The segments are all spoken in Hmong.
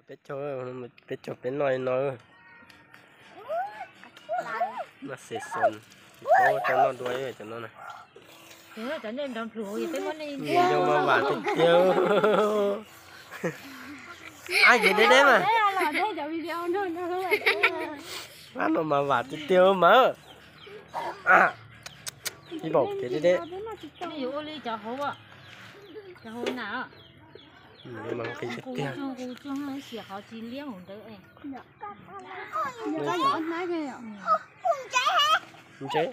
Peb caug, peb caug peb noj li no. Noj xes xos, tsis paub coj noj dua cov no na. Nws yog mas vam tiag tiag. Ab, ces deb deb mas. Ab, no mas vam tiag tiag mas. Ib paum kev deb deb. Mas qis tiag tiag. Ntse.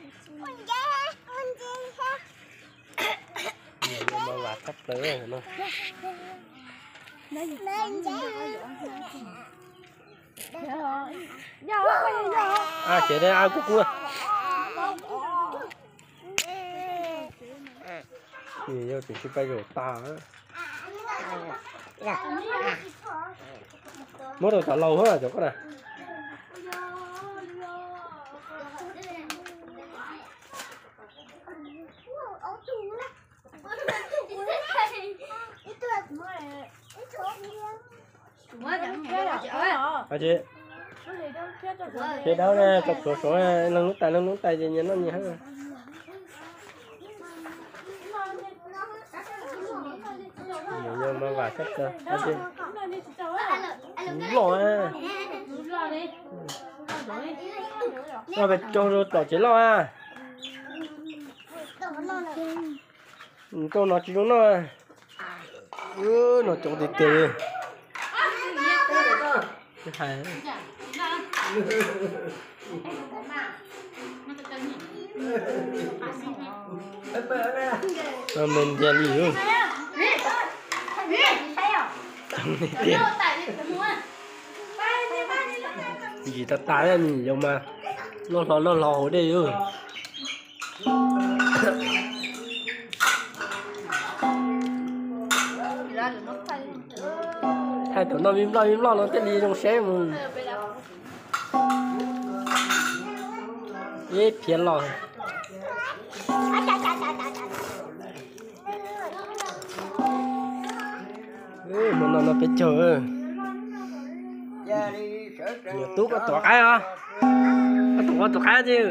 Mas vam thaj plaws no. Ab, ces deb, ab, kub kub. Yog tseem tsis pais zaum tas. Muab rau tom laus hab cov koj na. Ces, ces dawb na, tso plhuav saud, leej lub tais leej lub tais ces nyias noj nyias hab. Yog mas vam sab plaws. Loj a. Loj pes tsawg rau tom tsev loj a. Koj no tsis zoo noj. No coob tiag tiag li. Me ntiag li. Ntsim tas tas, yog mas noj hlo noj hlo hauv dej. Thaij thaum noj vij nploj vij nploj no thiaj li zoo saib mus. Ib phiab loj. Mus no no peb caug. Tub koj tuav qaib os. Koj tuav, koj tuav qaib tiag.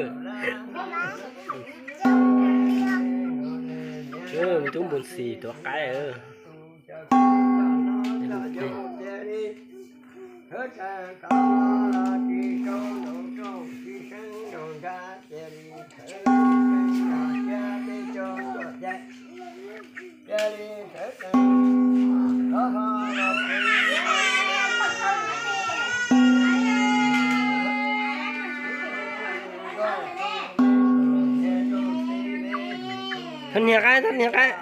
Tub npus ntxhi tuav qaib. Thov nias qaib, thov nias qaib.